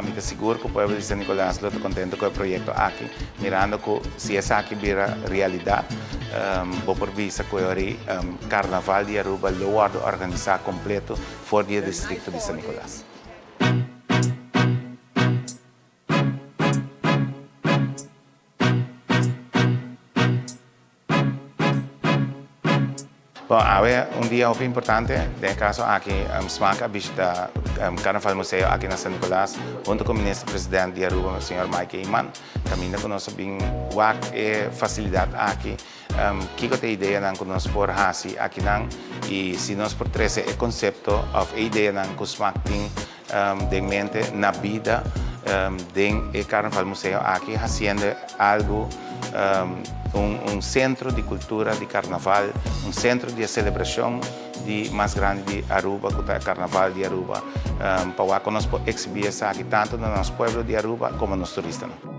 Mi ta sigur cu pueblo di San Nicolas lo ta contento cu e proyecto aki, mirando cu si esaki bira realidad, bo por bisa cu e ora Carnaval di Aruba lo wordo organisa completo for di e districto di San Nicolas. Bon, awe un dia hopi importante. Den e caso aki Smaak a bishita Carnaval Museo aki na San Nicolas hunto cu Minister President di Aruba señor Mike Eman. Caminda cu nos a bin wak e facilidad aki, kico ta e ideanan cu nos por haci akinan y si nos por trece e concepto of e ideanan cu Smaak tin den mente na bida den e Carnaval Museo aki haciendo algo un centro di cultura di carnaval, un centro di e celebracion di mas grandi di Aruba cu ta e Carnaval di Aruba pa wak con nos por exhibi esaki tanto na nos pueblo di Aruba como nos turistanan.